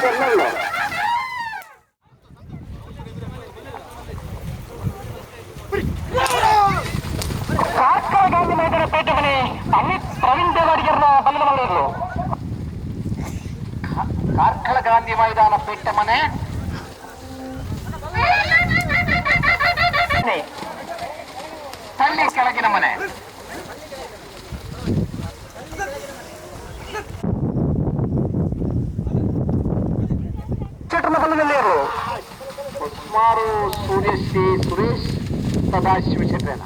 ಬಲ್ಲಲ್ಲ. ಕಾರ್ಕಳ ಗಾಂಧಿ ಮೈದಾನ ಪೇಟೆ ಮನೆ ಅಮಿತ್ ಪ್ರವೀಣ್ ದೇವಾಡಿಗರ್ನ ಬಲ್ಲದ ಮನೆಯವರು. ಕಾರ್ಕಳ ಗಾಂಧಿ ಮೈದಾನ ಪೇಟೆ ಮನೆ ತಳ್ಳಿ ಕೆಳಗಿನ ಮನೆ. ಚಟನ ಬಲ್ಲದಲ್ಲಿಯವರು. ಸುಮಾರು ಸೂರ್ಯಶ್ರೀ ಸುರೇಶ್ ಸದಾಶಿವ ಶೆಟ್ಟೇನ.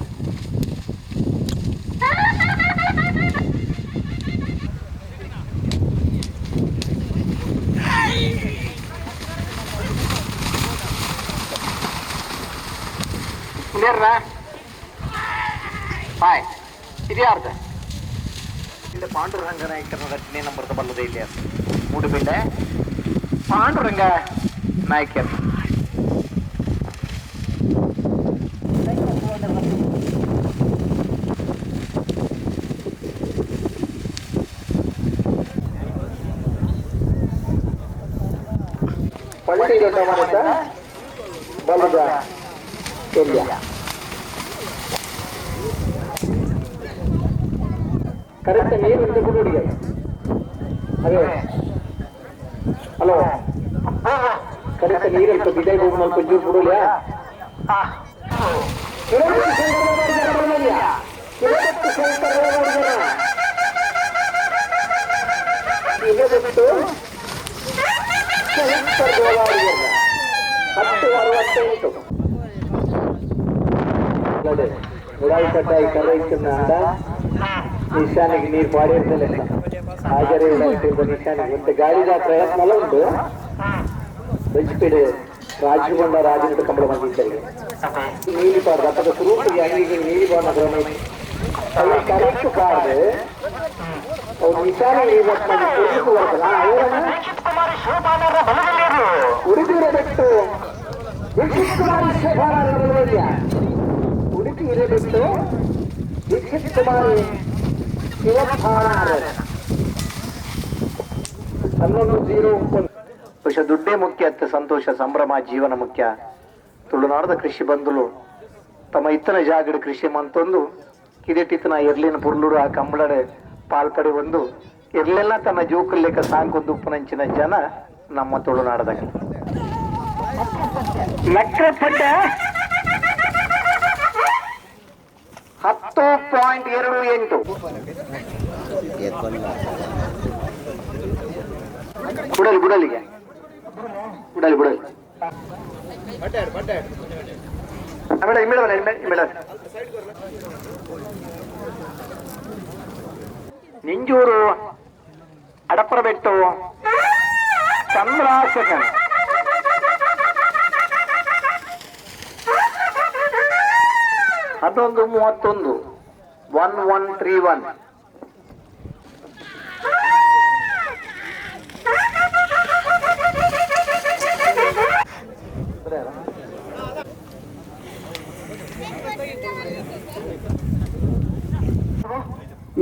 ಕ್ಲಿಯರ್ನಾ? ಬಾಯ್. ಇದು ಯಾರ್ದು? ಇಲ್ಲಿ ಪಾಂಡುರಂಗ ನಾಯಕರ ರಚನೆ ನಂಬರ್ದ ಬಲ್ಲದೆ. ಇಲ್ಲಿ ಮೂಡುಬಿಲ್ಲೆ ಪಾಂಡುರಂಗ ನಾಯಕರು. ಪಳ್ಳಿ ದೊಡ್ಡ ಮನೆತ ಬಲ್ಲದ ಎಲ್ಲಿಯ? ಕರೆಕ್ಟ್ ನೀರು ಒಂದು ಗುಡುಡಿಗೆ ಅದೇ. ಹಲೋ, ಕರೆಕ್ಟ್ ನೀರು ಬಿಡೈ ಹೋಗಿ ಸ್ವಲ್ಪ ಜ್ಯೂಸ್ ಬಿಡಲಿಯಾ? ಬಿಟ್ಟು 10:68. ಉಡಾಯಿ ಕಟ್ಟಾಯಿ ಕರ್ರ ಇತ್ತು. ನಿಶಾನಿಗೆ ನೀರು ಪಾಡಿರ್ತಲೆ ಹಾಜರೇ ನಿಶಾನಿಗೆ ಮತ್ತೆ ಗಾಳಿದ ಪ್ರಯತ್ನ ಎಲ್ಲ ಉಂಟು. ಬೆಂಚ್ಪೇಡೆ ರಾಜಗೊಂಡ ರಾಜನ ಕಂಬಳ ಬಂದಿದ್ದಾರೆ. ನೀಲಿ ಪಾಡ್ದು ಅಪ್ಪದ ಸುರೂಪಿಗೆ ಅಂಗಿಗೆ ನೀಲಿ ಬಾಣ ಕ್ರಮ. ಅಲ್ಲಿ ಕರೆಕ್ಟ್ ಪಾಡ್ದು ಅವ್ರು ನಿಶಾನೆ ನೀರು ಬರ್ತಲ್ಲ. ದೀಕ್ಷಿತ್ ಕುಮಾರಿ ಶೋಭಾನರ ಬಲದಲ್ಲಿಯವರು. ಉಡುಪಿರ ಬಿಟ್ಟು ದೀಕ್ಷಿತ್ ಕುಮಾರಿ ಶೋಭಾನ. ಉಡುಪಿ ಬಿಟ್ಟು ದೀಕ್ಷಿತ್ ಕುಮಾರಿ ಶಿವಭಾನ. 11:01. ಬಹುಶಃ ದುಡ್ಡೇ ಮುಖ್ಯ ಅತ್ತ, ಸಂತೋಷ ಸಂಭ್ರಮ ಜೀವನ ಮುಖ್ಯ. ತುಳುನಾಡದ ಕೃಷಿ ಬಂಧುಲು ತಮ್ಮ ಇತ್ತನ ಜಾಗಡ ಕೃಷಿ ಮಂತೊಂದು ಕಿದೆಟಿತ್ತನ ಎರ್ಲಿನ ಪುರ್ಲುಡು ಆ ಕಂಬಳಡೆ ಪಾಲ್ಪಡಿ ಒಂದು ಎರ್ಲೆಲ್ಲ ತನ್ನ ಜೋಕುಲ್ಲೇಕ ಸಾಂಕೊಂದು ಉಪ್ಪುನಂಚಿನ ಜನ ನಮ್ಮ ತುಳುನಾಡದಾಗ. ನಕ್ರಪಟ್ಟ 10.28. ಬುಡಲಿ ಬುಡಲಿಗೆ ಬುಡಲಿ ಬುಡಲಿ. Madam, madam, madam. Ninjur Adaparabettu ಚಂದ್ರಾಶಕನ್. 11:31. 1131.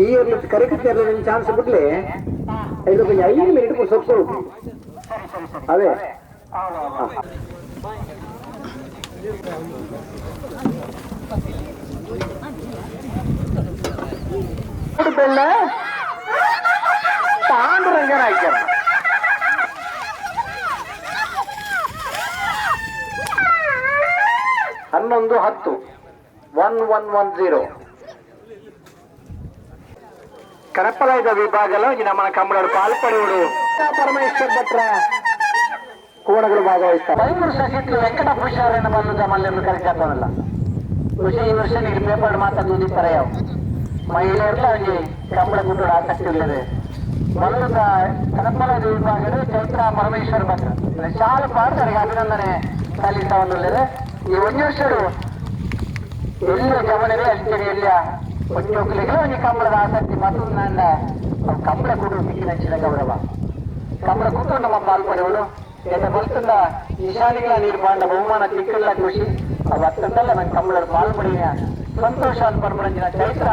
ಈ ಕರೆಕ್ಟ್ ನಿಮ್ ಚಾನ್ಸ್ ಬಿಡ್ಲಿ. ಇದು కొంచెం 5 ಮಿನಿಟ್ ಸ್ವಲ್ಪ ಸ್ವಲ್ಪ ಅದೇ. ಬೆಲ್ಲ ಪಾಂಡುರಂಗ ನಾಯ್ಕರ್. 11:10. 1110. ಕರಪ್ಪಲಾಯದ ವಿಭಾಗలో ನಮ್ಮ ಕಂಬಳರು ಪಾಲ್ಪಡೆಯುವುದು. ಪರಮೇಶ್ವರ್ ಭಟ್ರ ಕೋಣಗಳು ಭಾಗವಹಿಸ್ತಾರೆ. ಬೈಮೂರು ಸಸಿತ್ಲು ವೆಂಕಟ ಪುಷಾರನ ಬಲ್ಲದ ಮಲ್ಲೆಯನ್ನು ಕರೆಕ್ಟ್. ಖುಷಿ ಈ ವರ್ಷ ನೀರು ಪೇಪರ್ ಮಾತಾಡುತ್ತಾರೆ. ಯಾವ ಮಹಿಳೆಯರೆಲ್ಲ ಅಲ್ಲಿ ಕಂಬಳ ಗುಡ್ಡ ಆಸಕ್ತಿ ಇಲ್ಲದೆ ಬಲ್ಲದ ಕನಪಲದ ವಿಭಾಗದ ಚೈತ್ರ ಪರಮೇಶ್ವರ ಭಟ್ರ ಶಾಲು ಪಾಡ್ತಾರೆ. ಅಭಿನಂದನೆ ಸಲ್ಲಿಸವನ್ನುಳ್ಳದೆ. ಈ ಒಂದು ವರ್ಷಡು ಎಲ್ಲ ಜವನವೇ ಅಷ್ಟೇ ಎಲ್ಲ ಒಂಜೋಕುಲೆಗೆ ಒಂಜಿ ಕಂಬಳದ ಆಸಕ್ತಿ ಮತ್ತು ನನ್ನ ಕಂಬಳ ಕೂಡ ಸಿಕ್ಕಿನ ಗೌರವ. ಕಂಬಳ ಕೂತು ನಮ್ಮ ಪಾಲ್ಪಡೆಯವಳು ಎನ್ನ ಬಲ್ತಂದ ನಿಶಾನಿಗಳ ನೀರು ಪಾಂಡ ಬಹುಮಾನ ತಿಕ್ಕಲ್ಲ ಖುಷಿ. ಅವು ಅತ್ತಂದಲ್ಲ ನನ್ನ ಕಂಬಳ ಪಾಲ್ಪಡಿನ ಸಂತೋಷ ಪರ್ಮರಂಜಿನ ಚೈತ್ರ.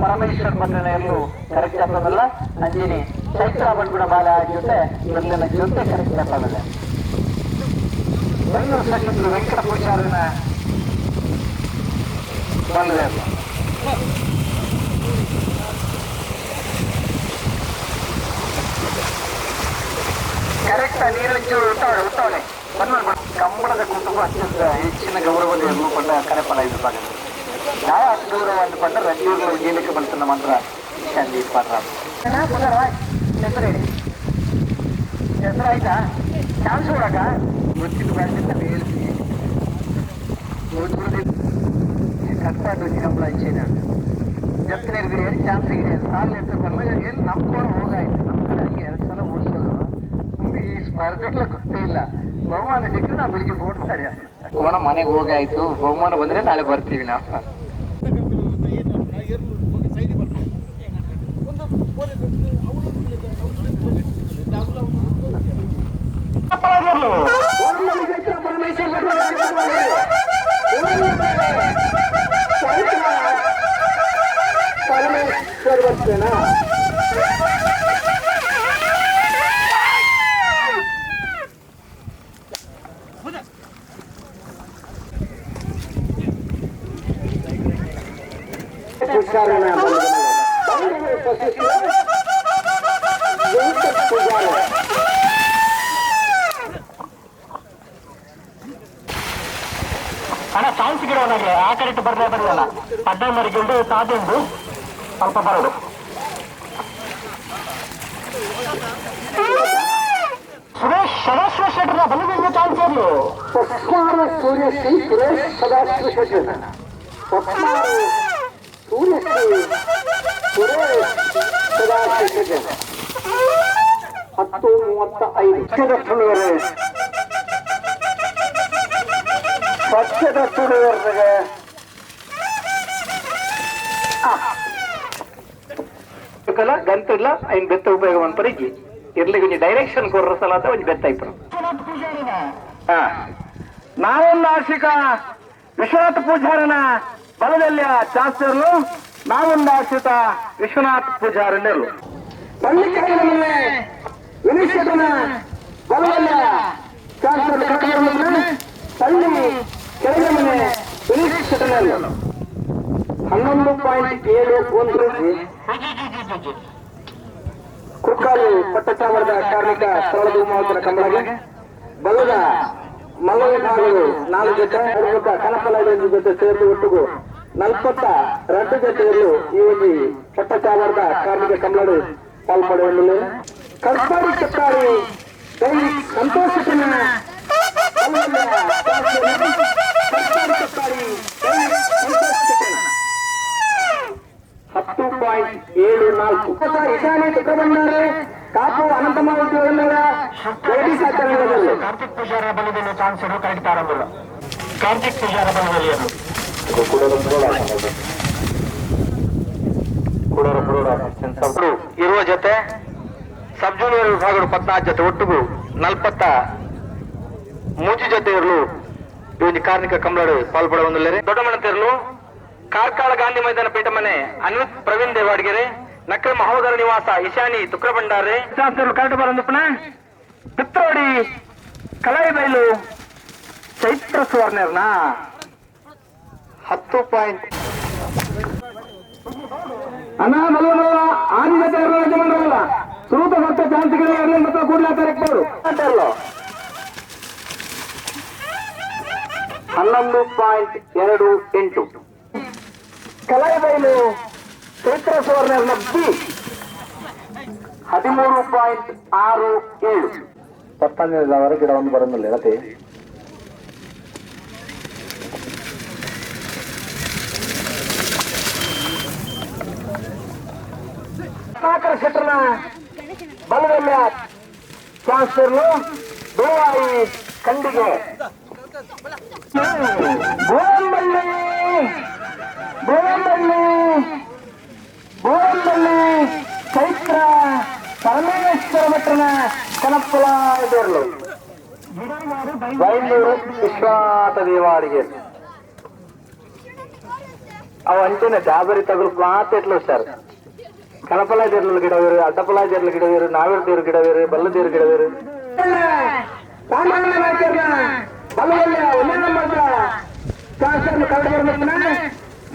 ಪರಮೇಶ್ವರ್ ಭಟ್ರನ ಎಲ್ಲೂ ಕರೆಕ್ಟ್ ಆಗ್ತದಲ್ಲ. ಅಂಜಿನಿ ಚೈತ್ರ ಬಂಡ್ಗುಣ ಬಾಲ ಜೊತೆ ಇವೆಲ್ಲ ಜೊತೆ ಕರೆಕ್ಟ್ ಆಗ್ತದಲ್ಲ. ಬೆಂಗಳೂರು ಸಚಿವರು ವೆಂಕಟ ಪೂಜಾರಿನ ಬಂದ್ರೆ ಕರೆಕ್ಟ್ ನೀರು ಉಟ್ಟಾಳೆ ಉಟ್ಟಾಳೆ ಕಂಬಳದ ಕುಟುಂಬ ಅತ್ಯಂತ ಹೆಚ್ಚಿನ ಗೌರವದ ಎಲ್ಲೂ ಕೊಂಡ ಕರೆಪಲ ಇದು ಭಾಗ ಯಾವ ಅಷ್ಟು ಗೌರವ ಅಂದುಕೊಂಡ ರಜ್ಜೂರು ಗೇಲಿಕ್ಕೆ ಬರ್ತನ ಮಾತ್ರ ಶಾಂತಿ ಪಾತ್ರ. ಹೆಸರು ಹೇಳಿ, ಹೆಸರು ಆಯ್ತಾ? ಚಾನ್ಸ್ ಕೊಡಕ ಗೊತ್ತಿದ್ದು ಬಂದಿದ್ದ ಹೇಳ್ತೀನಿ. ಕಟ್ಪಾಡು ಕಂಬಳ ಇಚ್ಛೆ ಜಪ್ತಿನ ಹೇಳಿ ಚಾನ್ಸ್ ಇದೆ ಸಾಲ ಎತ್ತುಕೊಂಡು ಎಲ್ಲಿ ನಮ್ಮ ಹೋಗಾಯ್ತು. ನಮ್ಮ ಕಡೆ ಹಂಗೆ ಎರಡು ಸಲ ಓಡಿಸೋದು ಈ ಸ್ಪರ್ಧೆಗಳ ಗೊತ್ತೇ ಇಲ್ಲ. ಬಹುಮಾನ ಸಿಕ್ಕರೆ ನಾವು ಬೆಳಿಗ್ಗೆ ಓಡ್ತಾರೆ. ಕೋಣ ಮನೆಗೆ ಹೋಗಾಯ್ತು, ಬಹುಮಾನ ಬಂದ್ರೆ ನಾಳೆ ಬರ್ತೀವಿ ನಾವು. ಪರಮೇಶ್ವರ್ ಬರ್ತೇನಾ? ಅಣ್ಣ ಚಾನ್ಸ್ ಗಿಡವನಾಗೆ ಆ ಕರೆಕ್ಟ್ ಬರ್ಲೇ ಬರಲ್ಲ. ಅಡ್ಡ ಮರಿಗಿಲ್ದು ತಾದೊಂದು ಸ್ವಲ್ಪ ಬರೋದು. ಸುರೇಶ್ ಸದಾಶಿವ ಶೆಟ್ಟರ್ನ ಬಲದಿಂದ ಚಾನ್ಸ್ ಇರಲು. ಸೂರ್ಯಶ್ರೀ ಸುರೇಶ್ ಸದಾಶಿವ ಶೆಟ್ಟರ್, ಸೂರ್ಯಶ್ರೀ ಸುರೇಶ್ ಸದಾಶಿವ ಶೆಟ್ಟರ್. 10:35. ತುಳುವರೆ ಪಚ್ಚದ ತುಳುವರ್ಗೆ ಗಂತಿಲ್ಲ ಐನ್ ಬೆತ್ತ ಉಪಯೋಗ ಮಾಡ್ತಾರೆ. ಇರ್ಲಿ ಒಂಜಿ ಡೈರೆಕ್ಷನ್ ಕೊರ್ರ ಸಲಾತ ಒಂಜಿ ಬೆತ್ತ ಇಪ್ಪರು. ನಾವೊಂದು ಆಶಿಕ ವಿಶ್ವನಾಥ ಪೂಜಾರನ ಬಲದಲ್ಲಿ ಚಾನ್ಸರ್ಲು, ನಾವೊಂದು ಆಶ್ರಿತ ವಿಶ್ವನಾಥ್ ಪೂಜಾರನೆರ್ಲು. ಪಳ್ಳಿಕಟ್ಟದ ಮನೆ ವಿನಿಶನ ಬಲವಲ್ಲ ಚಾನ್ಸರ್ ಪಳ್ಳಿ ಕೆಳಗಿನ ಮನೆ ವಿನಿಶನಲ್ಲಿ 11.71. ಕುಕ್ಕಾಲು ಪಟ್ಟಚಾಮರದ ಕಾರ್ಮಿಕ ಸರಳ ಮಾವತನ ಕಂಬಳಗೆ ಬಲದ ಮಲ್ಲ ವಿಭಾಗಗಳು 4 ಜೊತೆ, ಕನಪಲ ಜೊತೆ ಸೇರಿದು ಒಟ್ಟಿಗೂ 42 ಜೊತೆಯಲ್ಲೂ ಈ ಒಂದು ಪಟ್ಟಚಾಮರದ ಕಾರ್ಮಿಕ ಕಂಬಳಡು ಪಾಲ್ಪಡೆಯಲು. ಕರ್ಪಾಡಿ ಚಕ್ಕಾರಿ ಸಂತೋಷ 10.74. ಇಶಾನಿ ತುಕ್ಕಬಂಡಾರೆ ಕಾಪು ಅನಂತಮ್ಮ ಜಗದೀಶ ಆಚಾರ್ಯದಲ್ಲಿ ಕಾರ್ತಿಕ್ ಪೂಜಾರ ಬಲದಲ್ಲಿ ಚಾನ್ಸ್ ಇರು ಕರೆಕ್ಟ್ ಆರಂಭಿಲ್ಲ. ಕಾರ್ತಿಕ್ ಪೂಜಾರ ಬಲದಲ್ಲಿ ಇರುವ ಜೊತೆ ಸಬ್ ಜೂನಿಯರ್ ವಿಭಾಗಗಳು 14 ಜೊತೆ ಒಟ್ಟಿಗೂ 43 ಜೊತೆ ಇರಲು ಈ ಒಂದು ಕಾರ್ಮಿಕ ಕಂಬಳಡು ಪಾಲ್ಪಡವೊಂದಿಲ್ಲರೆ. ದೊಡ್ಡಮಣ ತೆರಲು ಕಾರ್ಕಳ ಗಾಂಧಿ ಮೈದಾನ ಪೇಟ ಮನೆ ಅನ್ವಿತ್ ಪ್ರವೀಣ್ ದೇವಾಡ್ಗೆರೆ, ನಕ್ರ ಮಹೋದರ ನಿವಾಸ ಇಶಾನಿ ತುಕ್ರ ಭಂಡಾರೆ ಕರೆಕ್ಟ್ ಬರಂದಪ್ಪನ ಪಿತ್ರೋಡಿ ಕಲಾಯಿಬೈಲು ಚೈತ್ರ ಸುವರ್ಣರ್ನ 10 ಪಾಯಿಂಟ್. ಅಣ್ಣ ಮಲ್ಲ ಆದಿ ಜೊತೆ ಯಜಮಾನರಲ್ಲ ಸುರೂತ ಭಕ್ತ ಚಾನ್ಸ್ಗಳು ಇರಲಿ ಮತ್ತು ಕೂಡಲೇ ಕರೆಕ್ಟ್. 11.28. ಕಲಾಯಿಬೈಲು ಚೈತ್ರ ಸುವರ್ಣರ್ನ ಬಿ 13.67. ಪತ್ತೊಂದನೇ ಗಿಡವನ್ನು ಬರೋದಿಲ್ಲ ಅದೇ. ರತ್ನಾಕರ ಶೆಟ್ಟರ್ನ ಬಲದಲ್ಲಿ ಚಾನ್ಸರ್ಲು ಬೆಳವಾಯಿ ಖಂಡಿಗೆ. ಗೋರಂಬಳ್ಳಿ ಗೋರಂಬಳ್ಳಿ ಗೋರಂಬಳ್ಳಿ ಚೈತ್ರ ಪರಮೇಶ್ವರ ಭಟ್ರನ ಕನಪ್ಪಲ ಎದುರ್ಲು ಬೈಂದೂರು ವಿಶ್ವನಾಥ ದೇವಾಡಿಗೆ. ಅವು ಅಂಚನೆ ಜಾಬರಿ ತಗುಲು ಮಾತ ಎಟ್ಲು ಸರ್. ಕಣಪಲಾಜರ್ಲು ಗಿಡವೇರು, ಅಡ್ಡಪಲಾಜರ್ಲು ಗಿಡವೇರು, ನಾವೆರ್ ದೇರು ಗಿಡವೇರು, ಬಲ್ಲ ದೇರು ಗಿಡವೇರು.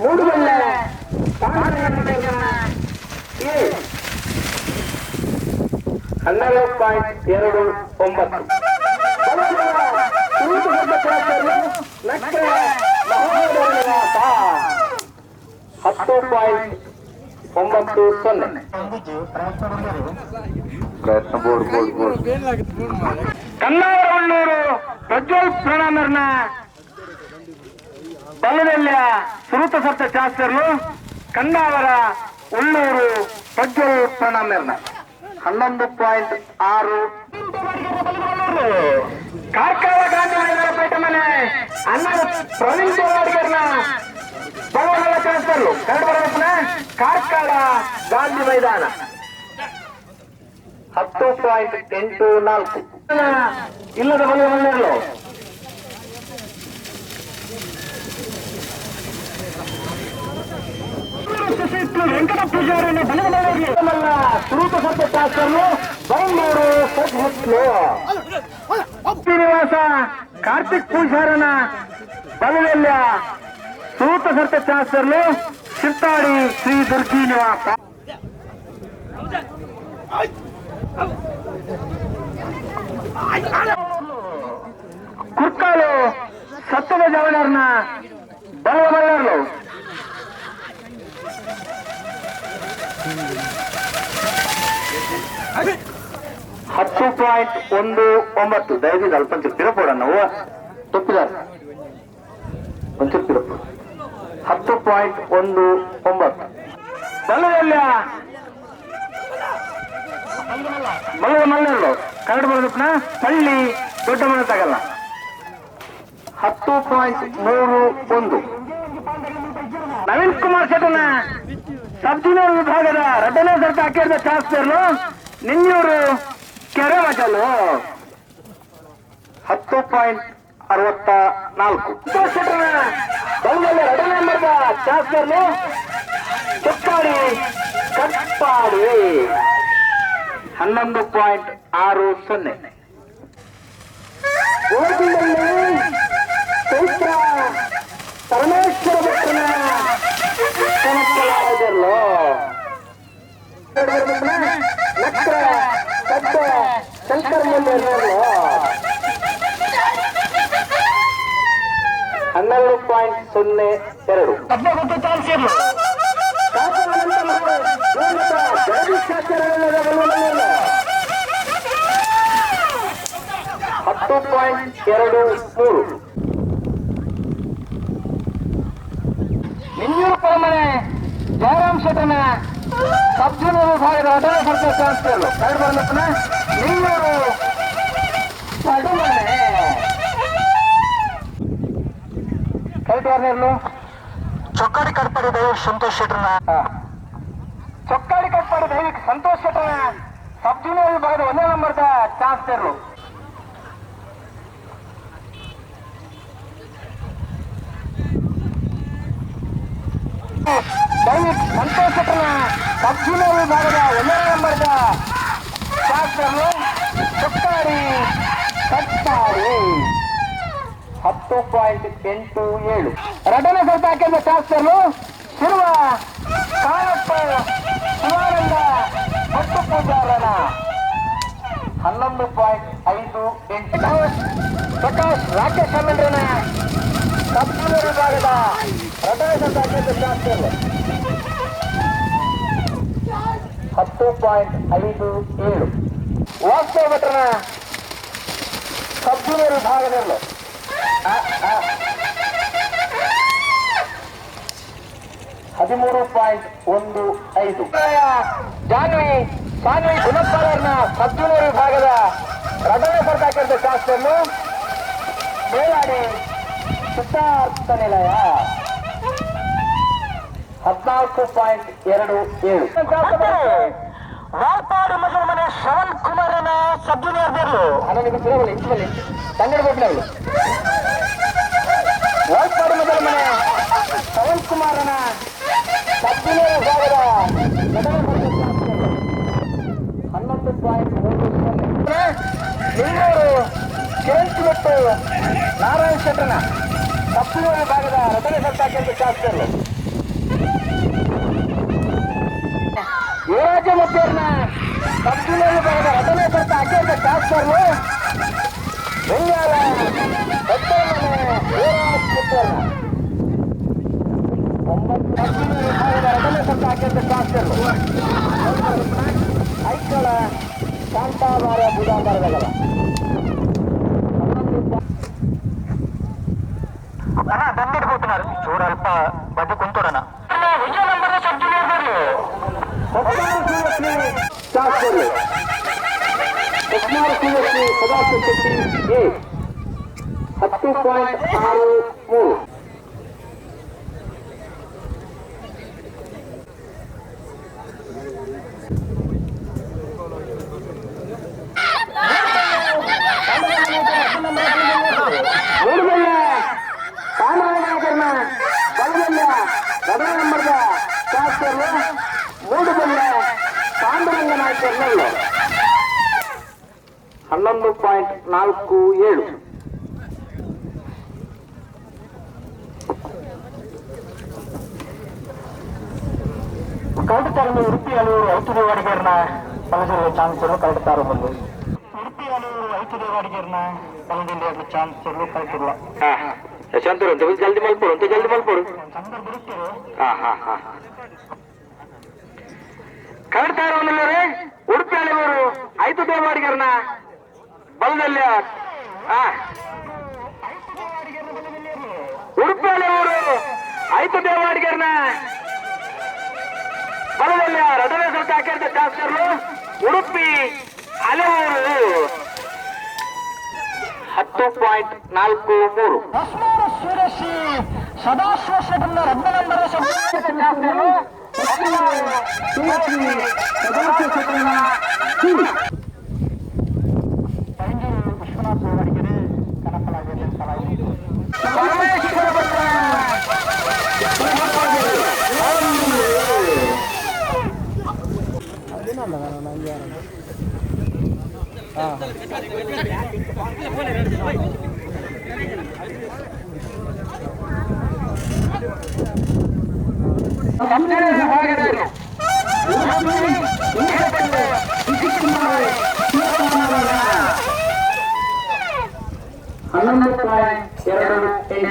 ಮೂಡು ಬಲ್ಲ 12.29. 10.90. ಪ್ರಯತ್ನ board board board. Kannavara Ulluru Prajwal ಪ್ರಣಾಮರ್ನ ಬಲ್ಲದಲ್ಲಿಯ ಸುರುತ ಸಪ್ತ ಶಾಸ್ತ್ರರು ಕನ್ನಾವರ ಉಳ್ಳೂರು ಪ್ರಜ್ವಲ್ ಪ್ರಣಾಮರ್ನ 11.6. ಕಾರ್ಕಳ ಗಾಂಧಿ ಮೈದಾನ ಮನೆ ಅನ್ನ ಪ್ರವೀಣ್ ದೇವಾಡಿಗರ್ನ ಬಲವಲ್ಲ ಶಾಸ್ತ್ರರು ಕನ್ನಡ ಬರವಪ್ಪನ ಕಾರ್ಕಳ ಗಾಂಧಿ ಮೈದಾನ 10.84. ಇಲ್ಲದ ಬಲವಲ್ಲರು ವೆಂಕಟ ಪೂಜಾರಿಯನ್ನು ಬಲದ ಸುರೂಪ ಸತ್ಯ ಶಾಸ್ತ್ರರು ಬೆಂಗಳೂರು ಸದ್ಹಿತ್ಲು. ಶ್ರೀನಿವಾಸ ಕಾರ್ತಿಕ್ ಪೂಜಾರನ ಬಲದಲ್ಲಿಯ ಸುರೂಪ ಸತ್ಯ ಶಾಸ್ತ್ರರು ಚಿತ್ತಾಡಿ ಶ್ರೀ ದುರ್ಗಿ ನಿವಾಸ. ಕುರ್ಕಾಲು ಸತ್ಯದ ಜವನರ್ನ ಬಲವಲ್ಲರು 10.19. ದಯವಿಟ್ಟು ಅಲ್ಪ ಒಂಚೂರು ತಿರಪೋಡಣ್ಣ, ಹೂವ ತಪ್ಪಿದಾರೆ ಒಂಚೂರು ತಿರಪೋಡು. 10.19. ಬಲ್ಲದಲ್ಲ ಬಲ್ಲದ ಮಲ್ಲರು ಕನ್ನಡ ಬರೋದಪ್ಪನ ಪಳ್ಳಿ ದೊಡ್ಡ ಮನೆ ತಗಲ್ಲ. 10.31. ನವೀನ್ ಕುಮಾರ್ ಶೆಟ್ಟನ ಸಬ್ ಜೂನಿಯರ್ ವಿಭಾಗದ ಎರಡನೇ ಸರ್ತ ಹಾಕಿದ ಚಾಸ್ತಿಯರ್ಲು ನಿನ್ನೂರು ಕೆರೆ ಮಜಲು 10.64. ಶೆಟ್ಟನ ಬಲದಲ್ಲಿ ಎರಡನೇ ನಂಬರ್ದ ಚಾಸ್ತಿಯರ್ಲು ಚೊಕ್ಕಾಡಿ ಕಟ್ಪಾಡಿ 11.60. ಓಟಿನಲ್ಲಿ ಚೈತ್ರ ಪರಮೇಶ್ವರ ಭಟ್ಟನ ಕಣಕ್ಕಲಾದರ್ಲು ನಕ್ರ ಕಡ್ಡ ಶಂಕರ್ ಮುಂದೆ 12.02. 10.23. ನಿನ್ನೂರು ಪರಮನೆ ಜಯರಾಮ್ ಶೆಟ್ಟನ ಸಬ್ ಜೂನಿಯರ್ ವಿಭಾಗದ ಎರಡನೇ ಸರ್ತ ಚಾನ್ಸ್ಗಳು ಕನ್ನಡ ಬರಲಪ್ಪನ ನಿನ್ನೂರು ಪಡುಮನೆ ಕರೆಕ್ಟ್ ವಾರ್ನರ್ಲು ಚೊಕ್ಕಾಡಿ ಕಟ್ಪಾಡಿ ದೈವಿಕ್ ಸಂತೋಷ್ ಶೆಟ್ಟರ್ನ ಚೊಕ್ಕಾಡಿ ಕಟ್ಪಾಡಿ ದೈವಿಕ್ ಸಂತೋಷ್ ಶೆಟ್ಟನ ಸಬ್ ಜೂನಿಯರ್ ವಿಭಾಗದ ಒಂದೇ ನಂಬರ್ದ ಚಾನ್ಸ್ಗಳು. ದೈವಿಕ್ ಸಂತೋಷ್ ಶೆಟ್ಟನ ಸಬ್ ಜೂನಿಯರ್ ವಿಭಾಗದ ಒಂದನೇ ನಂಬರ್ದ ಶಾಸ್ತ್ರರು ಚೊಕ್ಕಾಡಿ ಕಟ್ಪಾಡಿ 10.87. ಎರಡನೇ ಸರ್ತ ಹಾಕಿದ ಶಾಸ್ತ್ರರು ಶಿರುವ ಕಾಳಪ್ಪ ಶಿವಾನಂದ ಭಟ್ಟು ಪೂಜಾರನ 11.58. ಪ್ರಕಾಶ್ ರಾಕೇಶ್ ಅಮ್ಮಂಡ್ರನ ಸಬ್ ಜೂನಿಯರ್ ವಿಭಾಗದ ಎರಡನೇ ಸರ್ತ ಹಾಕಿದ ಶಾಸ್ತ್ರರು 10.57. ವಾಸ್ತವ ಭಟ್ರನ ಸಬ್ ಜೂನಿಯರ್ ವಿಭಾಗದಲ್ಲೂ 13.15. ಜಾನ್ವಿ ಸಾನ್ವಿ ಗುಣಪ್ಪಾರರ್ನ ಸಬ್ ಜೂನಿಯರ್ ವಿಭಾಗದ ಎರಡನೇ ಸರ್ತ ಹಾಕಿದ ಶಾಸ್ತ್ರನ್ನು ಮೇಲಾಡಿ ಸಿದ್ಧಾರ್ಥ ನಿಲಯ 14.27. ವಾಲ್ಪಾಡಿ ಮೊದಲ ಮನೆ ಶ್ರವಣ್ ಕುಮಾರನ ಸಬ್ ಜೂನಿಯರ್ ಬೇರ್ಲು. ಅಣ್ಣ ನಿಮ್ಮ ತಿರವಲ್ಲ ಇಂಚು ಬಲ್ಲಿ ತಂಗಡ ಬೋಟ್ನವಳು. ವಾಲ್ಪಾಡಿ ಮೊದಲ ಮನೆ ಶ್ರವಣ್ ಕುಮಾರನ Bengaluru ಕಿರಂಚಿಬೆಟ್ಟು ನಾರಾಯಣ ಶೆಟ್ಟನ ತಪ್ಪುವ ವಿಭಾಗದ ರಚನೆ ಸರ್ತಾಕೆಂದು ಶಾಸ್ತ್ರರು ಯುವರಾಜ ಮುತ್ತೇರ್ನ ತಪ್ಪುವ ವಿಭಾಗದ ರಚನೆ ಸರ್ತ ಅಖಿಲ ಶಾಸ್ತ್ರರು ಬೆಂಗಾಲ ಯುವರಾಜ್ ಮುತ್ತೇರ್ನ ಒಂಬತ್ತು ವಿಭಾಗದ ರಚನೆ ಸರ್ತ ಅಖಿಲ ಶಾಸ್ತ್ರರು ಐಕಳ ಕಾಂತಾಬಾರ ಬುಧಾಂಬಾರದಗಲ ಬಂದಿಡ್ಬೋతున్నారు చూడల్ప ಬಡ್ಡಿ ಕುಂತೋಡಣ ಸದಾಶಿವ ಶೆಟ್ಟಿ ಎ 10.63. ಮೂಡುಬೆಳ್ಳ ಕಾಮರಾಜನಗರ್ನ ಬಲಬೆಳ್ಳ ಎರಡನೇ ನಂಬರ್ದ ಶಾಸಕರು ಮೂಡುಬೆಳ್ಳ ಪಾಂಡುರಂಗ ನಾಯಕರ್ನಲ್ಲು 11.47. ಕರಡುತ್ತಾರನ್ನು ಉಡುಪಿ ಅಲೂರು ಐತುದೇವಾಡಿಗರ್ನ ಬಲದಲ್ಲಿ ಚಾನ್ಸರು ಕರಡುತ್ತಾರು ಬಂದು ಉಡುಪಿ ಅಲೂರು ಐತುದೇವಾಡಿಗರ್ನ ಬಲದಲ್ಲಿ ಚಾನ್ಸರು ಕರೆಕ್ಟಿಲ್ಲ. ಯಶವಂತರು ಅಂತ ಜಲ್ದಿ ಮಲ್ಪಡು ಅಂತ ಜಲ್ದಿ ಮಲ್ಪಡು. ಸಂದರ್ಭ ಇರುತ್ತಾರೆ. ಹಾ ಹಾ ಹಾ ಕರಡ್ತಾರ ಉಡುಪಿ ಅಲೆಯೂರು ಐತು ದೇವಾಡಿಗರ್ನ ಬಲದಲ್ಲಿ ಉಡುಪಿ ಅಲೆಯೂರು ಐತು ದೇವಾಡಿಗರ್ನ ಬಲದಲ್ಲಿ ರಥದ ಸ್ವಲ್ಪ ಹಾಕಿರ್ತ ಶಾಸಕರು ಉಡುಪಿ ಹಲವೂರು 10.43. ಹೊಸ್ಮಾರು ಸೂರಶಿ ಸದಾಶಿವ ಶೆಟ್ಟರ್ನ ರತ್ನ ನಂಬರ್ ಪೈಂಜೂರು ವಿಶ್ವನಾಥ್ ದೇವಾಡಿಗರು ಕನಕಲಾಗಿರಲಿ ಸಲಹೆ. ಪರಮೇಶ್ವರ ಭಟ್ರ ಹನ್ನೊಂದು.28.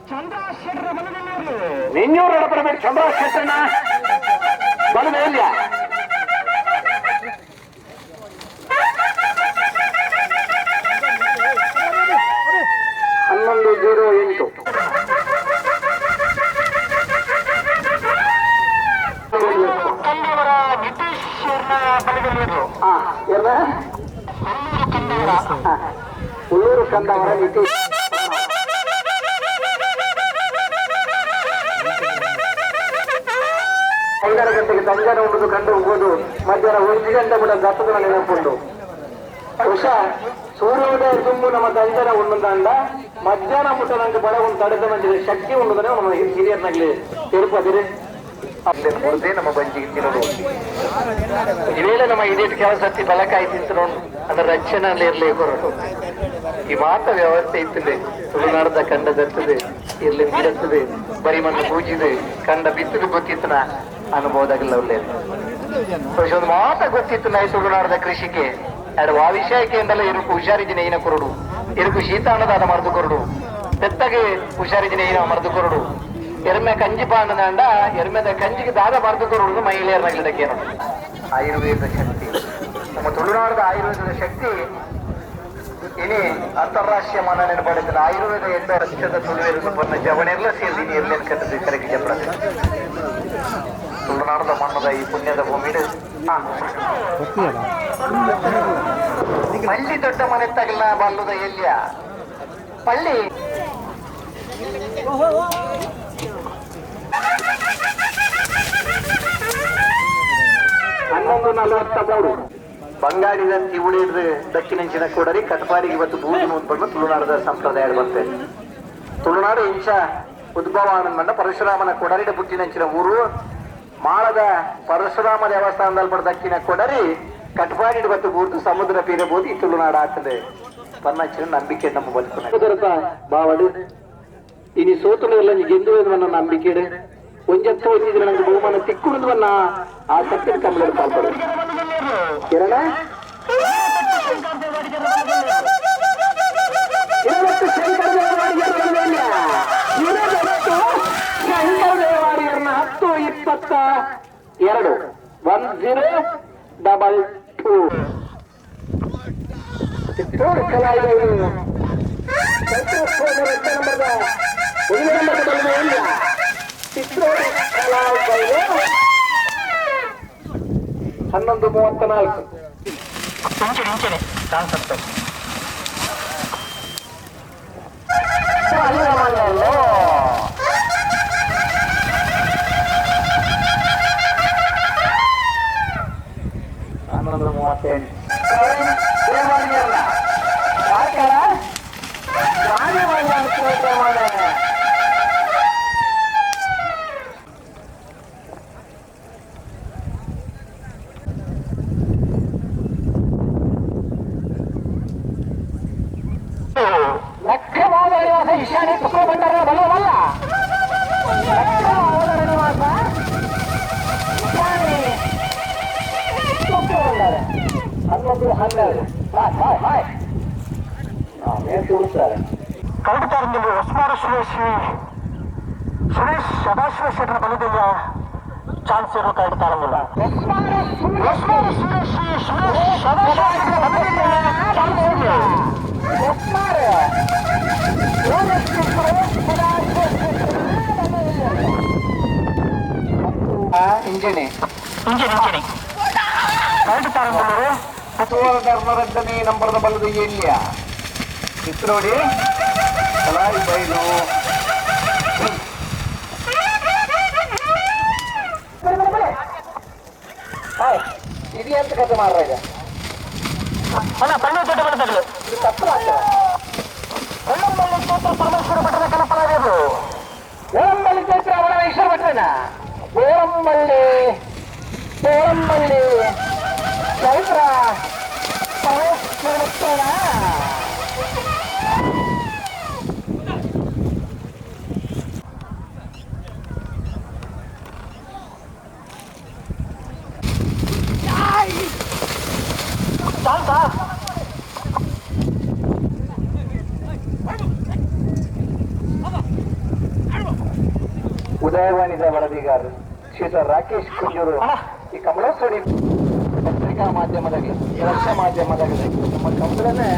ಚಂದ್ರ ಶೆಟ್ಟರ ಬಲದಲ್ಲಿ ನಿನ್ನೂರು ಎಡಪರಬೇಡಿ ಚಂದ್ರ ಶೆಟ್ಟಣ್ಣ ಬಲದ 11.08. ಕಂದವರ ನಿತೀಶ್ ಅವ್ರನ್ನ ಬಲದಲ್ಲಿ ಎಲ್ಲ ಉಳ್ಳೂರು ಕಂದವರ ನಿತೀಶ್. 5 ಗಂಟೆಗೆ ತಂಜಾನ ಉಂಟು ಕಂಡು ಹೋಗೋದು, ಮಧ್ಯಾಹ್ನ 1 ಗಂಟೆ ಕೂಡ ದತ್ತದ ನೆನಪುಂಡು. ಬಹುಶಃ ಸೂರ್ಯೋದಯ ತುಂಬು ನಮ್ಮ ತಂಜನ ಉಂಡಂದ ಮಧ್ಯಾಹ್ನ ಮುಟ್ಟ ನಂಗೆ ಬಡ ಒಂದು ತಡೆದ ಮಂದಿಗೆ ಶಕ್ತಿ ಉಂಡುದನೆ ನಮ್ಮ ಹಿರಿಯರ್ನಾಗ್ಲಿ ತಿರುಪತಿರಿ ಕೊಡದೆ ನಮ್ಮ ಬಂಜಿಗೆ ತಿನ್ನೋದು. ಇವೇಳೆ ನಮ್ಮ ಇದೇಟ್ ಕೆಲಸ ಹತ್ತಿ ಬಲಕಾಯಿ ತಿಂತು ಅದರ ರಕ್ಷಣೆ ಇರ್ಲಿ ಹೊರಟು ಈ ಮಾತ ವ್ಯವಸ್ಥೆ ಇತ್ತದೆ. ತುಳುನಾಡದ ಕಂಡ ದತ್ತದೆ ಇರ್ಲಿ ಬಿಡತ್ತದೆ ಬರಿ ಮಣ್ಣು ಪೂಜಿದೆ ಕಂಡ ಬಿತ್ತದು ಗೊತ್ತಿತ್ತನ ಅನುಭವದಾಗಲ್ಲ ಒಳ್ಳೆ ಬಹುಶಃ ಒಂದು ಮಾತ ಗೊತ್ತಿತ್ತು ನಾ ತುಳುನಾಡದ ಕೃಷಿಗೆ ಎರಡು ಆ ವಿಷಯಕ್ಕೆ ಎಂದಲ್ಲ ಇರುಕು ಹುಷಾರಿಜಿನ ಏನ ಕೊರಡು, ಇರುಕು ಶೀತಾಣದಾದ ಮರದು ಕೊರಡು, ಪೆತ್ತಗೆ ಹುಷಾರಿಜಿನ ಏನ ಮರದು ಕೊರಡು, ಎರ್ಮೆ ಕಂಜಿ ಪಾಂಡನಾಂಡ ಎರ್ಮೆದ ಕಂಜಿಗೆ ದಾದ ಮರದು ಕೊರಡು ಮಹಿಳೆಯರನ್ನಾಗಲಿದ್ದಕ್ಕೇನು ಆಯುರ್ವೇದ ಶಕ್ತಿ ನಮ್ಮ ತುಳುನಾಡದ ಆಯುರ್ವೇದದ ಶಕ್ತಿ ಇನಿ ಅಂತಾರಾಷ್ಟ್ರೀಯ ಮನ್ನಣೆ ಪಡೆದ ಆಯುರ್ವೇದ ಎಂದ ರಕ್ಷದ ತುಳುವೆರನ್ನು ಬನ್ನ ಜವನೆಲ್ಲ ಸೇರಿ ಇರ್ಲೇನು ಕಟ್ಟದ ಕರೆಗೆ ಜಪಡ ತುಳುನಾಡದ ಮಣ್ಣದ ಈ ಪುಣ್ಯದ ಭೂಮಿ. ಪಳ್ಳಿ ದೊಡ್ಡ ಮನೆ ತಗಲ ಬಲ್ಲುದ ಎಲ್ಲಿಯ ಪಳ್ಳಿ 11:43. ಬಂಗಾಡಿದ ತಿವುಳಿಡ್ದು ದಕ್ಷಿಣಂಚಿನ ಕೊಡರಿ ಕಟಪಾಡಿಗೆ ಇವತ್ತು ಬೂದು ಬಂದು ತುಳುನಾಡದ ಸಂಪ್ರದಾಯ ಬಂತೆ. ತುಳುನಾಡು ಇಂಚ ಉದ್ಭವ ಆನಂದ ಪರಶುರಾಮನ ಕೊಡರಿಡ ಬುಟ್ಟಿನಂಚಿನ ಊರು ಮಾಳದ ಪರಶುರಾಮ ದೇವಸ್ಥಾನದಲ್ಲಿ ಬಡ ದಕ್ಷಿಣ ಕೊಡರಿ ಕಟ್ಪಾಡಿ ಬತ್ತು ಬೂರ್ದು ಸಮುದ್ರ ಪೀರಬಹುದು ಈ ತುಳುನಾಡು ಆತದೆ ಪನ್ನಚ್ಚಿನ ನಂಬಿಕೆ ನಮ್ಮ ಬದುಕು ಬಾವಡು ಇನಿ ಸೋತುನ ಎಲ್ಲ ಗೆಂದು ನನ್ನ ನಂಬಿಕೆ ಒಂಜತ್ತು ಒಂಜಿದ್ರೆ ನಂಗೆ ಬಹುಮಾನ ತಿಕ್ಕುಡುವನ್ನ ಆ ಸತ್ಯದ ಕಮ್ಮಳ ಪಾಲ್ಪಡು ಕಿರಣ ಶಂಕರ 10-22 1022 11:34 ಇಂಚನೆ ಚಾನ್ಸ್ ಆಗ್ತದೆ. 11:38 ಈಶಾನ್ಯ ಭಂಡಾರ ಬಲವಲ್ಲ ನಿವಾಸ ಭಂಡಾರ 11:12 ಹಾಯ್ ಹಾಯ್ ಹಾಯ್ ತುಳಿಸ್ತಾರೆ. ಕರಡುತ್ತಾರದಲ್ಲಿ ಹೊಸ್ಮಾರು ಸುರೇಶ್ ಸುರೇಶ್ ಸದಾಶಿವ ಶೆಟ್ಟರ ಬಲದಲ್ಲಿ ಚಾನ್ಸ್ ಇರೋ ಕರಡುತ್ತಾರಲ್ಲ. ಹೊಸ್ಮಾರು ಸುರೇಶ್ ಸುರೇಶ್ ಸದಾಶಿವ ಶೆಟ್ಟರ ಬಲದಲ್ಲಿ ಚಾನ್ಸ್ ಇರಲಿ. ಇಂಜಿನಿ ಇಂಜಿನ್ ಇಂಜಿನಿ ಕರಡುತ್ತಾರದಲ್ಲಿ ಧರ್ಮರಡ್ಡನೇ ನಂಬರದ ಬಲದ ಎಲ್ಲಿಯ ಚಿತ್ರೋಡಿ ಕಲಾಯಿ ಬೈಲು ಇದು ಎಂತ ಕಥೆ ಮಾಡ್ರ ಈಗ ಅಣ್ಣ ಪಳ್ಳಿ ದೊಡ್ಡ ಬಲದಗಳು ಇದು ತಪ್ಪು ಆಗ್ತದೆ. ಕೊಳ್ಳಂಬಳ್ಳಿ ಕ್ಷೇತ್ರ ಪರಮೇಶ್ವರ ಭಟ್ಟರ ಕನಪಲಾದರು. ಓರಂಬಳ್ಳಿ ಚೈತ್ರ ಪರಮೇಶ್ವರ ಭಟ್ರನ ಓರಂಬಳ್ಳಿ ಓರಂಬಳ್ಳಿ ಚೈತ್ರ ಪರಮೇಶ್ವರ ಭಟ್ರನ. ಚಾನ್ಸಾ ಉದಯವಾಣಿದ ವರದಿಗಾರರು ಶ್ರೀಯುತ ರಾಕೇಶ್ ಕುಂಜೂರು ಈ ಕಮಲೋತ್ಸವ ಪತ್ರಿಕಾ ಮಾಧ್ಯಮದಾಗಲಿ ದೃಶ್ಯ ಮಾಧ್ಯಮದಾಗಲಿ ನಮ್ಮ ಕಮಲನೇ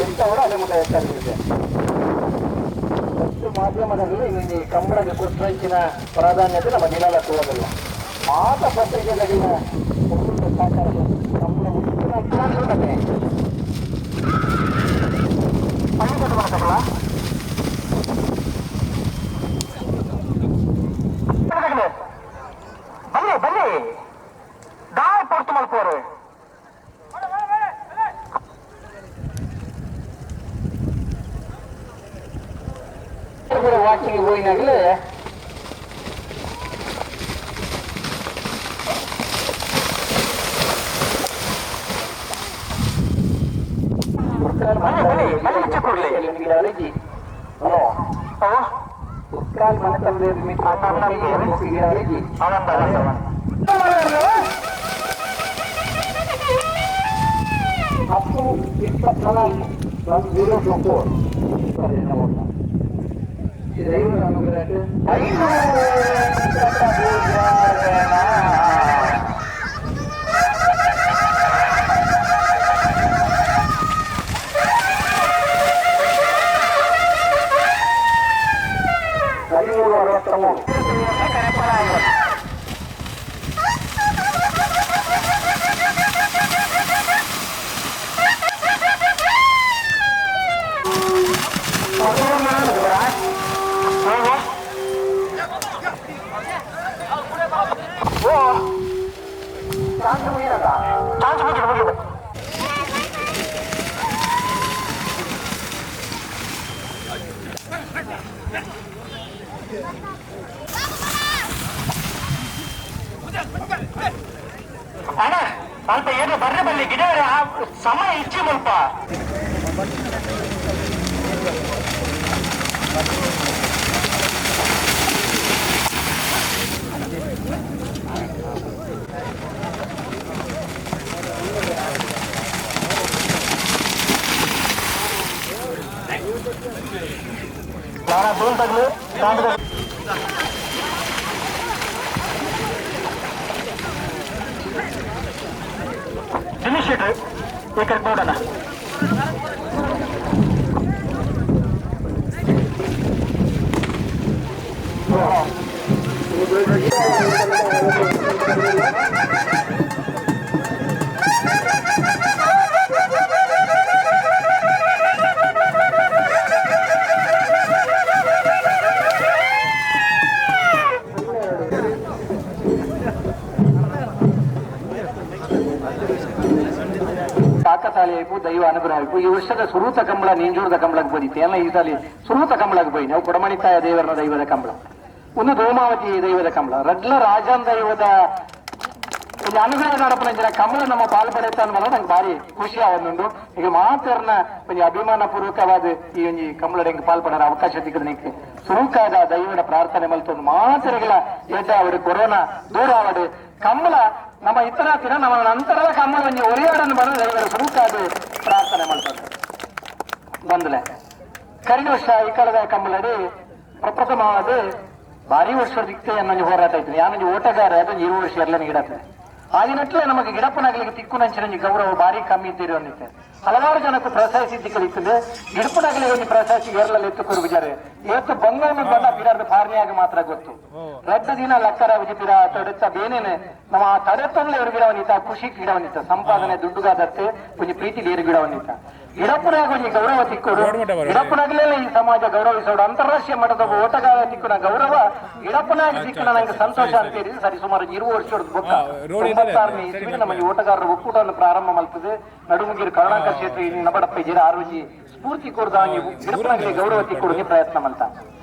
ಎಂತವರು ಅದೇ ಮುಖ ಹೆಚ್ಚಾಗಿದೆ. ಅಷ್ಟು ಮಾಧ್ಯಮದಲ್ಲಿ ಈ ಕಂಬಳದ ಕೊಟ್ಟಂಚಿನ ಪ್ರಾಧಾನ್ಯತೆ ನಮ್ಮ ದಿನಾಲ ತೋರೋದಿಲ್ಲ. ಮಾತ ಪತ್ರಿಕೆದಾಗಿನ ಸಹಕಾರ ಕಂಬಳ ಉತ್ಪನ್ನ ಪಳ್ಳಿ ದೊಡ್ಡ ಬಲದಗಳ ಬನ್ನಿ ಬನ್ನಿ ದಾಯ ಪೊರ್ತು ಮಲ್ಪೋರು. ವಾಕಿಂಗ್ ಹೋಗಿನಾಗಲೇ ಬನ್ನಿ ಬನ್ನಿ ಬನ್ನಿ ಹೆಚ್ಚು ಕೊಡ್ಲಿ. ಆನಂದ ಆನಂದ 10:24 1363. ಚಾನ್ಸ್ ಮುಗಿದು ಮುಗಿದು. ಅಣ್ಣ ಅಲ್ಪ ಏನು ಬರ್ರೆ ಬಲ್ಲಿ ಗಿಡ ಸಮಯ ಇಚ್ಚಿ ಮುಲ್ಪ ದಿನೇಶ್ ಶೆಟ್ರು ಈ ಕಡೆ ನೋಡೋಣ. ಕಾಕತಾಳೀಯಕ್ಕೂ ದೈವ ಅನುಗ್ರಹಕ್ಕೂ ಈ ವರ್ಷದ ಸುರೂತ ಕಂಬಳ ನೀಂಜೂರದ ಕಂಬಳಕ್ಕೆ ಬಂದಿತ್ತು ಎಲ್ಲ ಈ ಸಾಲಿ ಸುರೂತ ಕಂಬಳಕ್ಕೆ పోయి ನಾವು ಕೊಡಮಣಿತಾಯ ದೇವರನ ದೈವದ ಕಂಬಳ ಒಂದು ಧೂಮಾವತಿ ದೈವದ ಕಂಬಳ ರಡ್ಲ ರಾಜನ್ ದೈವದ ಒಂದು ಅನುಗ್ರಹ ನಡಪನ ಕಂಬಳ ನಮ್ಮ ಪಾಲು ಪಡೆಯುತ್ತ ಅನ್ನೋದು ನಂಗೆ ಭಾರಿ ಖುಷಿ ಆವೊಂದುಂಡು. ಈಗ ಮಾತರ್ನ ಒಂದು ಅಭಿಮಾನ ಪೂರ್ವಕವಾದ ಈ ಒಂಜಿ ಕಂಬಳ ಹೆಂಗ್ ಪಾಲ್ ಪಡೋರ ಅವಕಾಶ ಸಿಕ್ಕದ ಸುರುಕಾದ ದೈವದ ಪ್ರಾರ್ಥನೆ ಮಲ್ತೊಂದು ಮಾತರೆಗಳ ಎಡ್ಡ ಅವಡು ಕೊರೋನಾ ದೂರ ಆವಡು ಕಂಬಳ ನಮ್ಮ ಇತರ ದಿನ ನಮ್ಮ ನಂತರದ ಕಂಬಳ ಒಂಜಿ ಒರಿಯಾಡನ್ನು ಬಂದು ದೈವರ ಸುರುಕಾದ ಪ್ರಾರ್ಥನೆ ಮಾಡ್ತಾರೆ ಬಂದಲೆ. ಕರಿನ ವರ್ಷ ಈ ಕಾಲದ ಕಂಬಳಡಿ ಪ್ರಪ್ರಥಮವಾದ ಭಾರಿ ವರ್ಷ ದಿಕ್ತೆ ಅನ್ನೊಂದು ಹೋರಾಟ ಆಯ್ತು. ಯಾನೊಂದು ಓಟಗಾರ ಅದೊಂದು 20 ವರ್ಷ ಎಲ್ಲ ಗಿಡತ್ತೆ ಆಗಿನಟ್ಲೆ ನಮಗೆ ಗಿಡಪ್ಪನಾಗಲಿಕ್ಕೆ ತಿಕ್ಕು ನಂಚಿನ ಗೌರವ ಭಾರಿ ಕಮ್ಮಿ ಇದ್ದೀರಿ ಅಂದಿತ್ತೆ. ಹಲವಾರು ಜನಕ್ಕೂ ಪ್ರೋತ್ಸಾಹಿಸಿ ದಿಕ್ಕಲಿತ್ತದೆ ಗಿಡಪ್ಪನಾಗಲಿ ಒಂದು ಪ್ರೋತ್ಸಾಹಿಸಿ ಏರ್ಲಲ್ಲಿ ಎತ್ತು ಕೊರುಬಿದ್ದಾರೆ. ಇವತ್ತು ಬಂಗವನ್ನು ಬಂದ ಬಿಡಾರ್ದು ಫಾರ್ನಿಯಾಗಿ ಮಾತ್ರ ಗೊತ್ತು. ರಡ್ಡ ದಿನ ಲಕ್ಕರ ವಿಜಿಪಿರ ತಡೆತ ಬೇನೇನೆ ನಮ್ಮ ಆ ತಡೆತೊಂದ್ಲೆ ಎರಡು ಗಿಡವನ್ನಿತ ಖುಷಿ ಗಿಡವನ್ನಿತ ಸಂಪಾದನೆ ದುಡ್ಡುಗಾದತ್ತೆ ಒಂಜಿ ಪ್ರೀತಿ ಏರು ಗಿಡವನ್ನಿತ ಗಿಡಪ್ಪನಾಗ ಒಂಜಿ ಗೌರವ ತಿಕ್ಕೋಡು ಗಿಡಪ್ಪನಾಗಲೇ ಈ ಸಮಾಜ ಗೌರವಿಸೋಡು. ಅಂತಾರಾಷ್ಟ್ರೀಯ ಮಟ್ಟದ ಓಟಗಾರ ತಿಕ್ಕುನ ಗೌರವ ಗಿಡಪ್ಪನಾಗ ತಿಕ್ಕುನ ನಂಗೆ ಸಂತೋಷ ಅಂತೇಳಿ ಸರಿ ಸುಮಾರು 20 ವರ್ಷದ ಬೊಕ್ಕ 96ನೇ ಇಸ್ವಿಗೆ ನಮ್ಮ ಈ ಓಟಗಾರರ ಒಕ್ಕೂಟವನ್ನು ಪ್ರಾರಂಭ ಮಾಡ್ತದೆ. ನಡುಮುಗಿರು ಕರುಣಾಕರ್ ಕ್ಷೇತ್ರ ನಬಡಪ್ಪ ಇದ್ದೀರ ಆರೋಜಿ ಸ್ಫೂರ್ತಿ ಕೊಡ್ದ ಗಿಡಪ್ಪನಾಗಲಿ ಗೌರವ ತಿಕ್ಕೊಡುಗೆ ಪ್ರಯತ್ನ ಮಾಡ್ತ.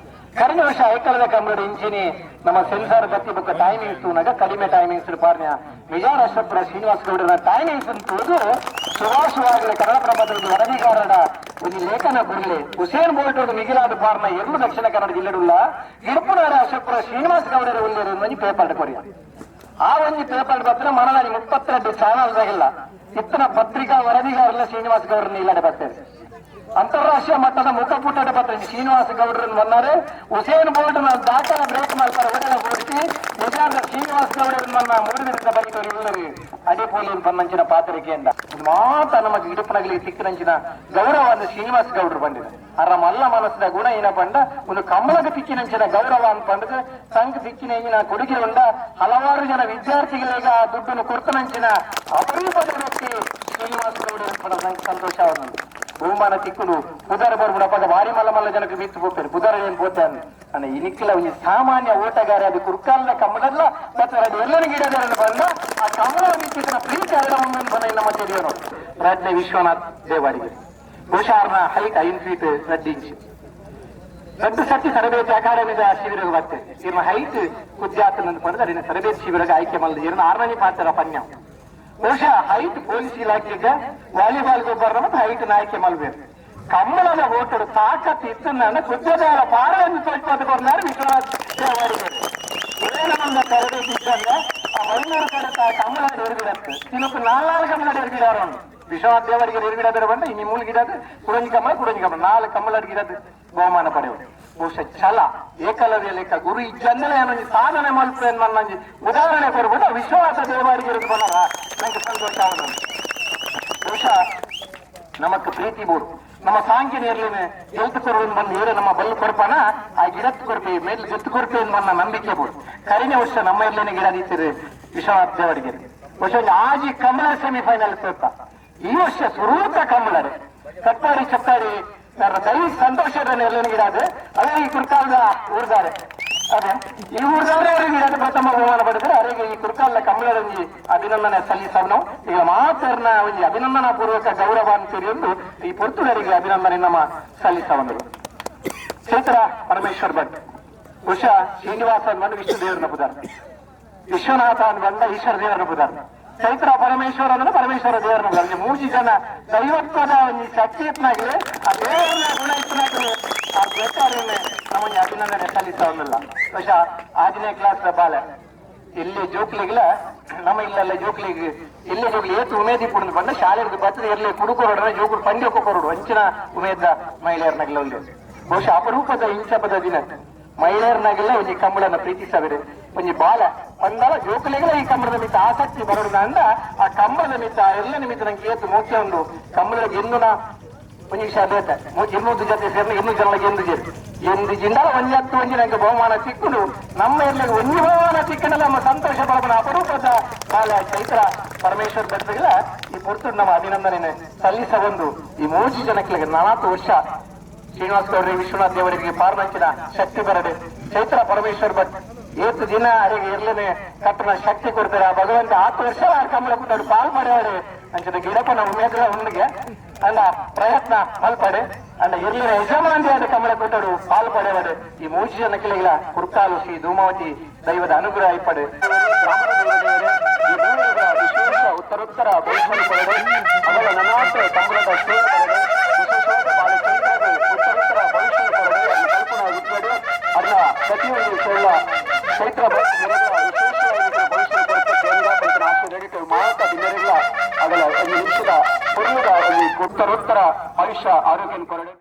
ಕರಿನ ವರ್ಷ ಐಕಲದ ಕಂಬಳ ಇಂಚಿನಿ ನಮ್ಮ ಸೆನ್ಸಾರ್ ಗತಿ ಬೊಕ್ಕ ಟೈಮಿಂಗ್ಸ್ ತೂನಾಗ ಕಡಿಮೆ ಟೈಮಿಂಗ್ಸ್ ಪಾರ್ನ್ಯ ಮಿಜಾರ್ ಅಶ್ವಪುರ ಶ್ರೀನಿವಾಸ ಗೌಡರ ಟೈಮಿಂಗ್ಸ್ ತೂದು ಸುಭಾಷವಾಗಲಿ ಕನ್ನಡಪ್ರಭದ ವರದಿಗಾರರ ಒಂದು ಲೇಖನ ಗುರ್ಲೆ ಹುಸೇನ್ ಬೋಲ್ಟ್ ಮಿಗಿಲಾದ ಪಾರ್ನ ಎರಡು ದಕ್ಷಿಣ ಕನ್ನಡ ಜಿಲ್ಲೆಡುಲ್ಲ ಇಡುಪುನಾರ ಅಶ್ವಪುರ ಶ್ರೀನಿವಾಸ ಗೌಡರ ಉಲ್ಲೇರು ಒಂಜಿ ಪೇಪರ್ ಕೊರಿಯ. ಆ ಒಂಜಿ ಪೇಪರ್ ಪತ್ರ ಮನದಾನಿ 32 ಚಾನಲ್ ಆಗಿಲ್ಲ ಇತ್ತನ ಪತ್ರಿಕಾ ವರದಿಗಾರಲ್ಲ ಶ್ರೀನಿವಾಸ ಗೌಡರನ್ನ ಇಲ್ಲಡೆ ಬರ್ತಾರೆ. ಅಂತಾರಾಷ್ಟ್ರೀಯ ಮಟ್ಟದ ಮುಖಪುಟದ ಪತ್ರ ಶ್ರೀನಿವಾಸ ಗೌಡರನ್ನು ಬಂದಾರೆ ಹುಸೇನ್ ಬೋಲ್ಟ್ ದಾಖಲೆ ಬ್ರೇಕ್ ಮಾಡ್ತಾರೆ ಒಡೆಯ ಓಡಿಸಿ ನಿಜಾದ ಶ್ರೀನಿವಾಸ ಗೌಡರನ್ನ ಮೂಡಿದ ಬಳಿಕ ಇಲ್ಲರಿ ಅದೇ ಪೋಲಿನ ಬಂದಂಚಿನ ಪಾತ್ರಿಕೆಯಿಂದ ಮಾತ ನಮಗೆ ಇಡುಪನಗಲಿ ತಿಕ್ಕಿನಂಚಿನ ಗೌರವ ಅಂದ್ರೆ ಶ್ರೀನಿವಾಸ ಗೌಡರು ಬಂದಿದೆ. ಅರ ಮಲ್ಲ ಮನಸ್ಸಿನ ಗುಣ ಏನಪ್ಪಂಡ ಒಂದು ಕಮಲಗ ತಿಕ್ಕಿನಂಚಿನ ಗೌರವ ಅಂತ ಸಂಘ ತಿಕ್ಕಿನ ಇಂಜಿನ ಕೊಡುಗೆ ಉಂಡ ಹಲವಾರು ಜನ ವಿದ್ಯಾರ್ಥಿಗಳಿಗೆ ಆ ದುಡ್ಡನ್ನು ಕೊಡ್ತನಂಚಿನ ಅಪರೂಪದ ವ್ಯಕ್ತಿ ಶ್ರೀನಿವಾಸ ಗೌಡರು ನಂಗೆ ಸಂತೋಷ ಆವೊಂದು. ಬಹುಮಾನ ತಿಕ್ಕುದು ಪುದರ ಬರ್ಬಿಡಪ್ಪ ಭಾರಿ ಮಲ್ಲ ಮಲ್ಲ ಜನಕ್ಕೆ ಬಿತ್ತು ಹೋಗ್ತಾರೆ ಪುದರ ಏನ್ ಪೋತಾನೆ ಅಣ್ಣ ಇನಿಕ್ಕಿಲ್ಲ ಒಂದು ಸಾಮಾನ್ಯ ಓಟಗಾರ ಅದು ಕುರ್ಕಾಲದ ಕಮಲಲ್ಲ ಮತ್ತು ಅದು ಎಲ್ಲರಿಗೂ ಗಿಡದಾರನ್ನು ಬಂದ ಆ ಕಮಲ ನಿಂತಿದ್ದ ಪ್ರೀತಿ ಅರಡ ಮುಂದೆ ಬಂದ ನಮ್ಮ ತಿಳಿಯೋನು ರಡ್ನೆ ವಿಶ್ವನಾಥ್ ದೇವಾಡಿಗೆ ಬಹುಶಃ ಅವ್ರನ್ನ ಹೈಟ್ 5 ಫೀಟ್ 2 ಇಂಚ್ ರಡ್ಡು ಸತಿ ತರಬೇತಿ ಅಕಾಡೆಮಿದ ಶಿಬಿರಗೆ ಬರ್ತೇನೆ ಇವ್ರನ್ನ ಹೈಟ್ ಕುದ್ಯಾತನ ಪಡೆದು ಅದನ್ನ ತರಬೇತಿ ಶಿಬಿರಗೆ ಆಯ್ಕೆ ಮಾಡಿದ ಇವ್ರನ್ನ 6ನೇ ಪಾತ್ರ ಪನ್ಯ. ಬಹುಶಃ ಹೈಟ್ ಪೊಲೀಸ್ ಇಲಾಖೆಗೆ ವಾಲಿಬಾಲ್ ಗೊಬ್ಬರ ಮತ್ತು ಹೈಟ್ ಆಯ್ಕೆ ಮಾಡಬೇಕು. ಕಮ್ಮಳದ ಓಟಡು ತಾಕತ್ತು ಇತ್ತು ನನ್ನ ಕುದ್ಯದಾರ ಪಾರವನ್ನು ತೋಚ್ಪೋದು ವಿಶ್ವನಾಥ್ ದೇವಾಡಿಗೆ ತರಬೇತಿ ಇದ್ದಂದ್ರೆ ಆ 500 ಕಡೆ ಕಮ್ಮಳ ಎರುಗಿಡತ್ತೆ ತಿನ್ನಕ್ಕೆ 4 ಕಮ್ಮಳ ಎರುಗಿಡಾರ ವಿಶ್ವನಾಥ್ ದೇವರಿಗೆ ಎರುಗಿಡಾದ್ರೆ ಬಂದ ಇನ್ನು ಮೂಲು ಗಿಡದು ಕುಡಂಜಿ ಕಮ್ಮಳ ಕುಡಂಜಿ ಕಮ್ಮಳ 4 ಕಮ್ಮಳ ಗಿಡದು ಬಹುಮಾನ ಪಡೆಯುವುದು. ಬಹುಶಃ ಛಲ ಏಕಲವ್ಯ ಲೇಖ ಗುರು ಇಜ್ಜಂದಲೇ ಏನೊಂದು ಸಾಧನೆ ಮಲ್ಪು ನನ್ನ ಉದಾಹರಣೆ ಕೊಡ್ಬೋದು ವಿಶ್ವನಾಥ ದೇವಾಡಿಗೆ ಬಂದಾರ ನಂಗೆ ಸಂತೋಷ ಆಗೋದು. ಬಹುಶಃ ನಮಕ್ ಪ್ರೀತಿ ಬೋಡು ನಮ್ಮ ಸಾಂಕಿನ ಇರ್ಲಿನ ಗೆಲ್ತು ಕೊರುವಿನ ಬಂದು ಏರು ನಮ್ಮ ಬಲ್ಲು ಕೊರ್ಪನ ಆ ಗಿಡತ್ ಕೊರ್ಪಿ ಮೇಲ್ ಗೆತ್ತು ಕೊರ್ಪಿ ಬಂದ ನಂಬಿಕೆ ಬೋಡು. ಕರಿನ ವರ್ಷ ನಮ್ಮ ಇರ್ಲಿನ ಗಿಡ ನಿಂತಿರು ವಿಶ್ವನಾಥ ದೇವರಿಗೆ ವರ್ಷ ಆಜಿ ಕಮಲ ಸೆಮಿಫೈನಲ್ ಸೋತ. ಈ ವರ್ಷ ಸುರೂತ ಕಮಲರು ಕಟ್ಪಾಡಿ ಚಪ್ಪಾಡಿ ದೈ ಸಂತೋಷದ ನೆರಳಿನ ಗಿಡ ಅದು ಅದೇ ಈ ಕುರ್ಕಾಲದ ಊರ್ದಾರೆ ಅದೇ ಈ ಊರ್ದಾರೆ ಅವರಿಗೆ ಗಿಡದ ಪ್ರಥಮ ಬಹುಮಾನ ಪಡೆದರೆ ಅವರಿಗೆ ಈ ಕುರ್ಕಾಲದ ಕಮಲರೊಂದಿ ಅಭಿನಂದನೆ ಸಲ್ಲಿಸವು ನಾವು. ಈಗ ಮಾತರ್ನ ಒಂದು ಅಭಿನಂದನಾ ಪೂರ್ವಕ ಗೌರವ ಅಂತೇಳಿ ಒಂದು ಈ ಪೊರ್ತುಗರಿಗೆ ಅಭಿನಂದನೆ ನಮ್ಮ ಸಲ್ಲಿಸವಂದರು. ಚೈತ್ರ ಪರಮೇಶ್ವರ್ ಭಟ್ ಬಹುಶಃ ಶ್ರೀನಿವಾಸ ಅನ್ಬಂದು ವಿಷ್ಣು ದೇವರನ್ನ ಪುದಾರ, ವಿಶ್ವನಾಥ ಅನ್ಬಂದ ಈಶ್ವರ ದೇವರನ್ನ ಪುದಾರ, ಚೈತ್ರ ಪರಮೇಶ್ವರ ಅಂದ್ರೆ ಪರಮೇಶ್ವರ ದೇವರನ್ನ ಅಲ್ಲಿ ಮೂಜಿ ಜನ ದೈವತ್ವದ ಒಂಜಿ ಶಕ್ತಿ ಇಪ್ಪನಾಗಲಿ, ಆ ದೇವರನ್ನ ಗುಣ ಇಪ್ಪನಾಗಲಿ, ಆ ಬೆಟ್ಟಾರನ್ನೇ ನಮ್ಮನ್ನ ಅಭಿನಂದನೆ ಸಲ್ಲಿಸವನ್ನಲ್ಲ. ಬಹುಶಃ 6ನೇ ಕ್ಲಾಸ್ ಬಾಲೆ ಇಲ್ಲಿ ಜೋಕ್ಲಿಗ್ಲ ನಮ್ಮ ಇಲ್ಲೆಲ್ಲ ಜೋಕ್ಲಿಗ್ ಇಲ್ಲಿ ಜೋಕ್ಲಿ ಏತು ಉಮೇದಿ ಪುಡ್ದು ಬಂದ ಶಾಲೆಗೆ ಬರ್ತದೆ ಇರ್ಲಿ ಕುಡುಕೋರೋಡ ಜೋಕುಡು ಪಂದ್ಯಕ್ಕೆ ಕೊರಡು ಅಂಚಿನ ಉಮೇದ ಮಹಿಳೆಯರ್ನಾಗಲ ಒಂದು ಬಹುಶಃ ಅಪರೂಪದ ಇಂಚಪದ ದಿನ. ಮಹಿಳೆಯರ್ನಾಗೆಲ್ಲ ಒಂಜಿ ಕಂಬಳನ ಪ್ರೀತಿಸಬೇರೆ ಒಂಜಿ ಬಾಲ ಒಂದಲ ಜೋಕುಲಿಗೆಲ್ಲ ಈ ಕಂಬಳದ ಮಿತ್ತ ಆಸಕ್ತಿ ಬರೋದು ಅಂದ ಆ ಕಂಬಳದ ಮಿತ್ತ ಎಲ್ಲ ನಿಮಿತ್ತ ನಂಗೆ ಏತು ಮೋಕ್ಷ ಉಂಡು. ಕಂಬಳದ ಗೆಂದುನ ಒಂಜಿ ವಿಷಯ ಬೇತೆ 200 ಜೊತೆ ಸೇರಿ 200 ಜನಗಳಿಗೆ ಎಂದು ಜೇರಿ ಎಂದು ಜಿಂಡಲ ಒಂಜಿ ಹತ್ತು ಒಂಜಿ ನಂಗೆ ಬಹುಮಾನ ಸಿಕ್ಕುಡು. ನಮ್ಮ ಎಲ್ಲಿಗೆ ಒಂಜಿ ಬಹುಮಾನ ಸಿಕ್ಕಂಡ ನಮ್ಮ ಸಂತೋಷ ಪಡಪನ ಅಪರೂಪದ ಬಾಲ ಚೈತ್ರ ಪರಮೇಶ್ವರ ಭಟ್ರಿಗೆಲ್ಲ ಈ ಪೊರ್ತು ನಮ್ಮ ಅಭಿನಂದನೆ ಸಲ್ಲಿಸ ಒಂದು ಈ ಮೂರು ಜನಕ್ಕೆ 40 ವರ್ಷ ಶ್ರೀನಿವಾಸ ಗೌಡ್ರಿ ವಿಶ್ವನಾಥ್ ದೇವರಿಗೆ ಪಾರ್ನಂಚಿನ ಶಕ್ತಿ ಬರಡೆ. ಚೈತ್ರ ಪರಮೇಶ್ವರ್ ಭಟ್ ಏತು ದಿನ ಅರೆಗೆ ಇರ್ಲೇನೆ ಕಟ್ಟನ ಶಕ್ತಿ ಕೊಡ್ತಾರೆ ಆ ಭಗವಂತ. 6 ವರ್ಷ ಆ ಕಂಬಳ ಕೂತಾಡು ಪಾಲ್ ಮಾಡ್ಯಾರೆ ಅಂಚಿನ ಗಿಡಪನ ಉಮೇದ್ರ ಉಂಡಿಗೆ ಅಂಡ ಪ್ರಯತ್ನ ಮಲ್ಪಡೆ ಅಂಡ ಇರ್ಲಿನ ಯಜಮಾನ್ರಿ ಆದ ಕಮಲ ಕೂತಾಡು ಪಾಲ್ ಪಡೆವಡೆ. ಈ ಮೂಜಿ ಜನ ಕಿಲೆಗಳ ಕುರ್ಕಾಲು ಶ್ರೀ ಧೂಮಾವತಿ ದೈವದ ಅನುಗ್ರಹ ಇಪ್ಪಡೆ. ಗ್ರಾಮದ ದೇವದೇವರೇ, ಈ ಮೂವರ ವಿಶೇಷ ಉತ್ತರೋತ್ತರ ಭವಿಷ್ಯ ಕೊರಡೆ, ಅವರ ನನಾಥ ಕಂಬಳದ ಸೇವೆ ಕೊರಡೆ, ವಿಶೇಷವಾದ ಬಾಳೆ ಚೈತ್ರದ ಉತ್ತರೋತ್ತರ ಭವಿಷ್ಯ ಕೊರಡೆ, ಅಲ್ಲಿ ಕಲ್ಪನಾ ಇಪ್ಪಡೆ ಅನ್ನ ಪ್ರತಿಯೊಂದು ಸೊಳ್ಳ ಚೈತ್ರ ವಿಶೇಷವಾಗಿ ಭವಿಷ್ಯ ಕೊರತೆ ಕೇಂದ್ರ ಪಂಚನ ಆಶೀರ್ವಾದ ಮಾತ ಬಿನ್ನರಿಲ್ಲ ಅಗಲ ಒಂದು ನಿಮಿಷದ ಪುರ್ಣದ ಉತ್ತರೋತ್ತರ ಆಯುಷ್ಯ ಆರೋಗ್ಯ ಕೊರಡೆ.